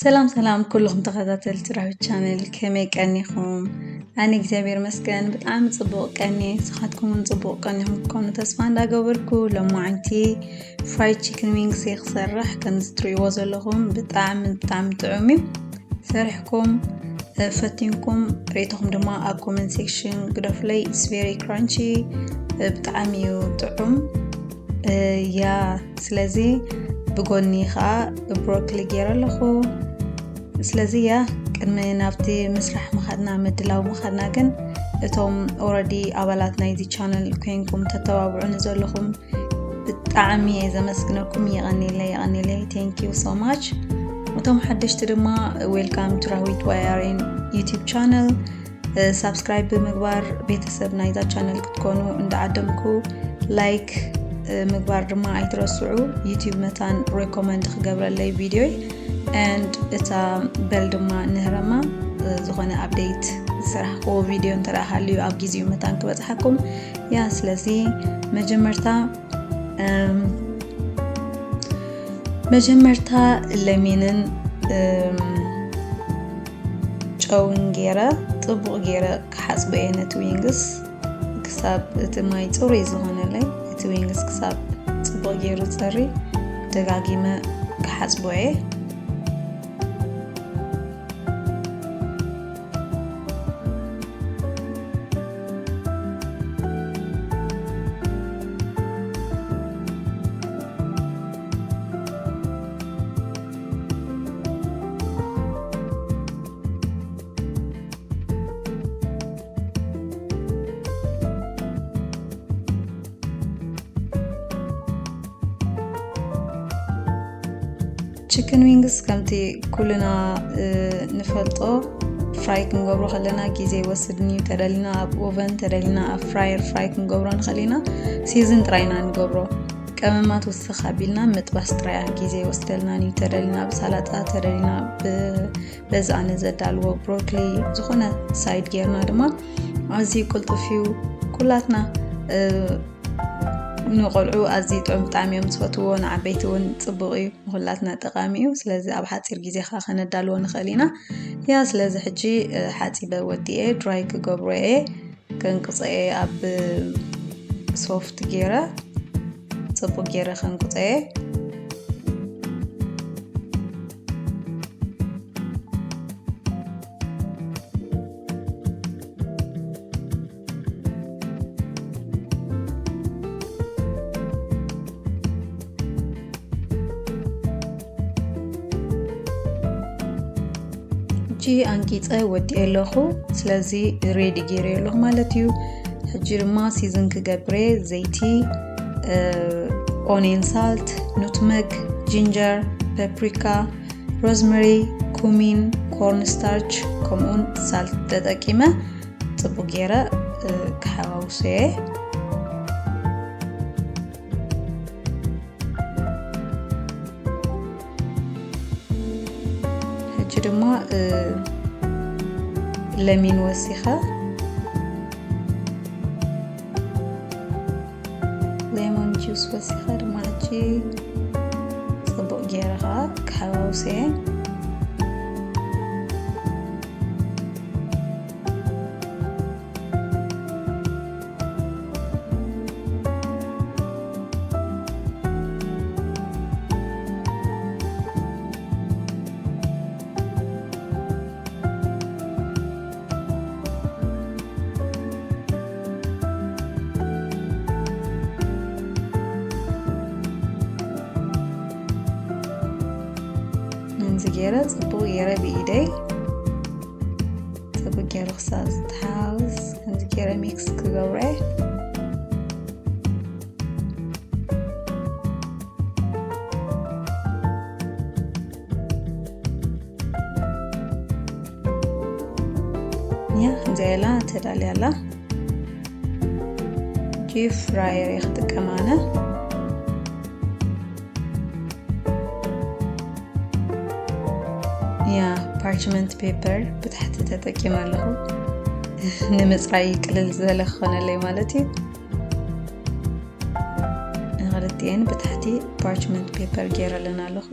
ሰላም ሰላም ኩልኹም ተኸታተልቲ ራህዊ ቻነል፣ ከመይ ቀኒኹም? ኣነ እግዚኣብሔር መስገን ብጣዕሚ ጽቡቕ ቀኒ። ንስኻትኩም እውን ጽቡቕ ቀኒኹም ክትኮኑ ተስፋ እንዳገበርኩ፣ ሎማዓንቲ ፍራይድ ቺክን ዊንግስ እየ ክሰርሕ። ከምዚ ትርእይዎ ዘለኹም ብጣዕሚ ብጣዕሚ ጥዑም እዩ። ሰሪሕኩም ፈቲንኩም ርእይቶኹም ድማ ኣብ ኮመንት ሴክሽን ግደፉለይ። It's very crunchy፣ ብጣዕሚ እዩ ጥዑም። ያ ስለዚ ብጎኒ ከዓ ብሮኮሊ ገይረ ኣለኹ። ስለዚ ያ ቅድሚ ናብቲ ምስራሕ ምኻድና ምድላው ምኻድና ግን እቶም already ኣባላት ናይዚ ቻነል ኮይንኩም ተተባብዑኒ ዘለኹም ብጣዕሚ እየ ዘመስግነኩም። የቐኒለይ የቐኒለይ። Thank you so much። እቶም ሓደሽቲ ድማ welcome to ራህዊት ዋያሬን YouTube channel። ሳብስክራይብ ብምግባር ቤተሰብ ናይዛ ቻነል ክትኮኑ እንዳዓደምኩ፣ ላይክ ምግባር ድማ ኣይትረስዑ። ዩቲዩብ መታን ሬኮመንድ ክገብረለይ ቪድዮይ and እታ በል ድማ ንህረማ፣ ዝኾነ ኣፕዴት ዝሰራሕክዎ ቪድዮ እንተ ደኣ ሃልዩ ኣብ ግዜኡ መታን ክበጽሓኩም። ያ ስለዚ መጀመርታ መጀመርታ ለሚንን ጨውን ገይረ ጽቡቕ ገይረ ክሓጽቦ እየ ነቲ ዊንግስ። ክሳብ እቲ ማይ ጽሩይ ዝኾነለይ፣ እቲ ዊንግስ ክሳብ ጽቡቕ ገይሩ ጸሪ ደጋጊመ ክሓጽቦ እየ። ቺክን ዊንግስ ከምቲ ኩልና ንፈልጦ ፍራይ ክንገብሮ ከለና ግዜ ይወስድን እዩ። ተደሊና ኣብ ኦቨን፣ ተደሊና ኣብ ፍራየር ፍራይ ክንገብሮ ንኽእል ኢና። ሲዝን ጥራይና ንገብሮ። ቀመማት ውስኽ ኣቢልና ምጥባስ ጥራይ ግዜ ይወስደልናን እዩ። ተደሊና ብሳላጣ፣ ተደሊና በዚ ኣነ ዘዳልዎ ብሮኮሊ ዝኾነ ሳይድ ጌርና ድማ ኣዝዩ ቅልጡፍ እዩ። ኩላትና ንቆልዑ ኣዝዩ ጥዑም ብጣዕሚ እዮም ዝፈትዎ። ንዓበይቲ እውን ጽቡቕ እዩ፣ ንኹላትና ጠቓሚ እዩ። ስለዚ ኣብ ሓጺር ግዜ ከኣ ከነዳልዎ ንኽእል ኢና። ያ ስለዚ ሕጂ ሓጺበ ወዲኤ ድራይ ክገብሮ እየ። ከንቅጸ እየ ኣብ ሶፍት ጌረ፣ ጽቡቕ ጌረ ከንቅጸ እየ። ሕጂ ኣንቂጸ ወዲኤ ኣለኹ። ስለዚ ሬዲ ገይረ ኣለኹ ማለት እዩ። ሕጂ ድማ ሲዝን ክገብረ ዘይቲ፣ ኦኒየን ሳልት፣ ኑትመግ፣ ጂንጀር፣ ፓፕሪካ፣ ሮዝመሪ፣ ኩሚን፣ ኮርን ስታርች ከምኡውን ሳልት ተጠቂመ ጽቡቅ ገይረ ክሓዋውሶ እየ። ሕጂ ድማ ለሚን ወሲኸ፣ ሌሞን ጁስ ወሲኸ ድማ ሕጂ ጽቡቕ ገይረ ከዓ ክሓዋውሰ እየ። ከምዚ ገይረ ጽቡቕ ገይረ ብኢደይ ጽቡቕ ገይረ ክሳብ ዝተሓዋወስ ከምዚ ገይረ ሚክስ ክገብሮ እየ። ያ ከምዚኣ ኢላ ተዳልያ ኣላ። ጂ ፍራየር እየ ክጥቀም ኣነ። ያ ፓርችመንት ፔፐር ብታሕቲ ተጠቂመ ኣለኹ። ንምፅራይ ቅልል ዝበለ ክኾነለይ ማለት እዩ። ንክልቲኤን ብታሕቲ ፓርችመንት ፔፐር ገይረለን ኣለኹ።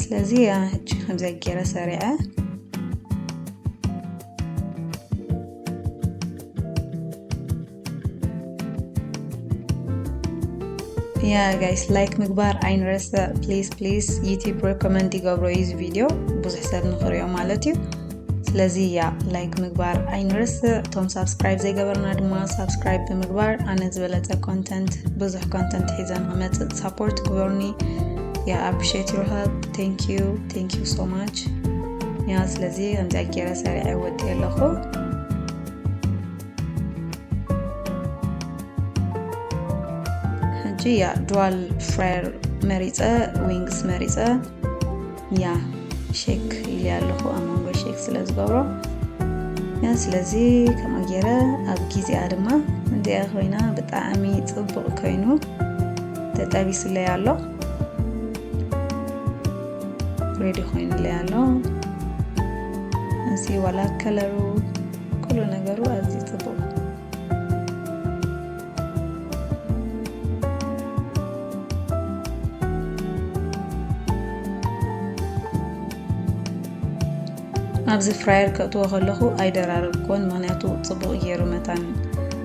ስለዚ ሕጂ ከምዚ ገይረ ሰሪዐ። ያ ጋይስ፣ ላይክ ምግባር ኣይንረስዕ please please። ዩቲዩብ ሪኮመንድ ይገብሮ እዩ እዚ ቪድዮ ብዙሕ ሰብ ንኽሪኦ ማለት እዩ። ስለዚ ያ ላይክ ምግባር ኣይንረስዕ። እቶም ሳብስክራይብ ዘይገበርና ድማ ሳብስክራይብ ብምግባር ኣነ ዝበለጸ ኮንተንት፣ ብዙሕ ኮንተንት ሒዘ ንኽመጽእ ሳፖርት ግበሩኒ። ያ appreciate your help። Thank you, thank you so much። ያ ስለዚ ከምዚ ገይረ ሰሪዐ ወዲኤ ኣለኹ። ሕጂ ያ ዱዋል ፍራየር መሪጸ፣ ዊንግስ መሪጸ። ያ ሼክ ኢለ ኣለኹ ኣብ መንጎ ሼክ ስለ ዝገብሮ። ያ ስለዚ ከምኡ ገይረ ኣብ ግዜኣ ድማ እንዲኣ ኮይና ብጣዕሚ ጽቡቕ ኮይኑ ተጠቢስለይ ኣሎ። ሬዲ ኮይኑለይ ኣሎ። እዚ ዋላ ከለሩ ኩሉ ነገሩ ኣዝዩ ጽቡቕ። ኣብዚ ፍራየር ከእትዎ ከለኹ ኣይደራረብኩዎን፣ ምኽንያቱ ጽቡቕ ገይሩ መታን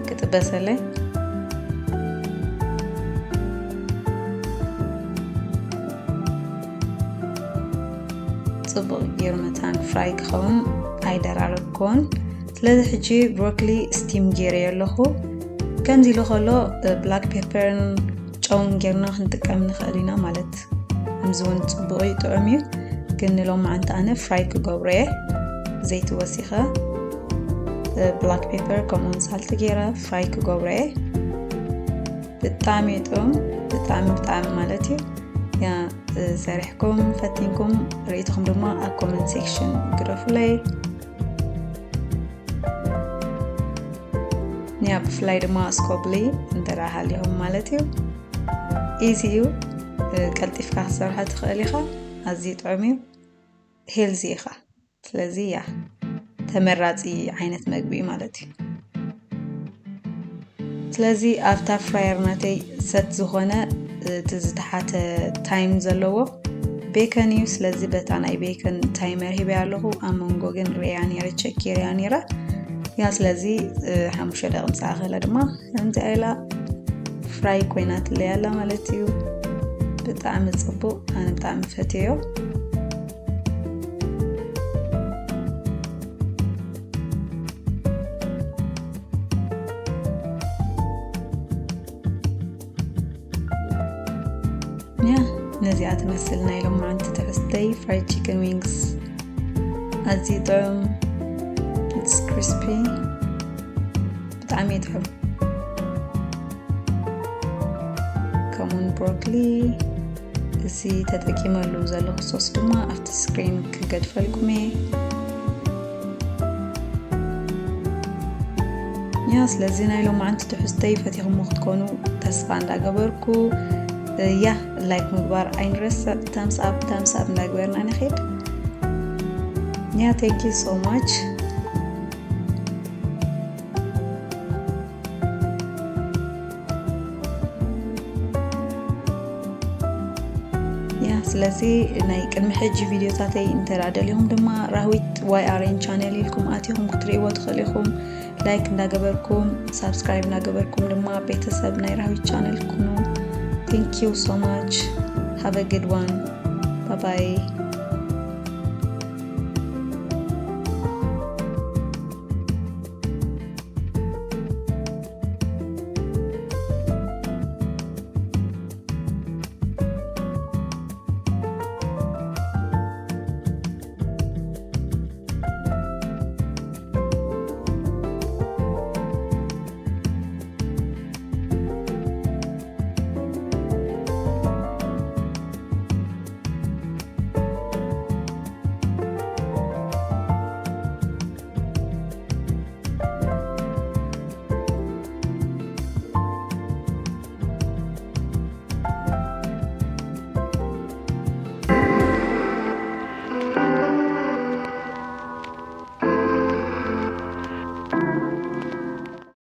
ክጥበሰለይ። ጽቡቕ ገይሩ መታን ፍራይ ክኸውን ኣይደራረብኩዎን። ስለዚ ሕጂ ብሮኮሊ ስቲም ገይረዮ ኣለኹ። ከምዚ ኢሉ ከሎ ብላክ ፔፐርን ጨውን ጌርና ክንጥቀም ንኽእል ኢና ማለት። ከምዚ እውን ጽቡቕ እዩ፣ ጥዑም እዩ። ግን ንሎማዓንቲ ኣነ ፍራይ ክገብሮ እየ። ዘይቲ ወሲኸ ብላክ ፔፐር ከምኡውን ሳልት ገይረ ፍራይ ክገብሮ እየ። ብጣዕሚ እዩ ጥዑም፣ ብጣዕሚ ብጣዕሚ ማለት እዩ። ያ ሰሪሕኩም ፈቲንኩም ርኢትኹም ድማ ኣብ ኮመንት ሴክሽን ግደፉለይ። ያ ብፍላይ ድማ ስኮብሊ እንተ ደኣ ሃሊኹም ማለት እዩ። ኢዚ እዩ፣ ቀልጢፍካ ክትሰርሖ ትኽእል ኢኻ። ኣዝዩ ጥዑም እዩ፣ ሄልዚ ኢኻ። ስለዚ ያ ተመራጺ ዓይነት መግቢ እዩ ማለት እዩ። ስለዚ ኣብታ ፍራየር ናተይ ሰት ዝኾነ እቲ ዝተሓተ ታይም ዘለዎ ቤከን እዩ። ስለዚ በታ ናይ ቤከን ታይመር ሂበያ ኣለኹ። ኣብ መንጎ ግን ርእያ ነይረ፣ ቸክ ገይረያ ነይረ። ያ ስለዚ ሓሙሽተ ደቂቕ ምስ ኣኸለ ድማ ከምዚኣ ኢላ ፍራይ ኮይናትለይ ኣላ ማለት እዩ። ብጣዕሚ ጽቡቕ፣ ኣነ ብጣዕሚ ፈትየዮ። ያ ነዚኣ ትመስል ናይ ሎማዓንቲ ትሕዝተይ ፍራይድ ቺክን ዊንግስ። ኣዝዩ ጥዑም፣ ኢትስ ክሪስፒ፣ ብጣዕሚ እዩ ጥዑም። ከምኡውን ብሮኮሊ፣ እዚ ተጠቂመሉ ዘለኹ ሶስ ድማ ኣብቲ ስክሪን ክገድፈልኩም እየ። ያ ስለዚ ናይ ሎማዓንቲ ትሕዝተይ ፈቲኹሞ ክትኮኑ ተስፋ እንዳገበርኩ፣ ያ ላይክ ምግባር ኣይንረስዕ። ታምስ ኣፕ ታምስ ኣፕ እንዳግበርና ንኸይድ። ያ thank you so much። ያ ስለዚ ናይ ቅድሚ ሕጂ ቪድዮታተይ እንተ ደኣ ደሊኹም ድማ ራህዊት ዋይ ኣር ኤን ቻነል ኢልኩም ኣቲኹም ክትርእይዎ ትኽእሉ ኢኹም። ላይክ እንዳገበርኩም ሳብስክራይብ እንዳገበርኩም ድማ ቤተሰብ ናይ ራህዊት ቻነል ኩኑ። Thank you so much. Have a good one. Bye bye.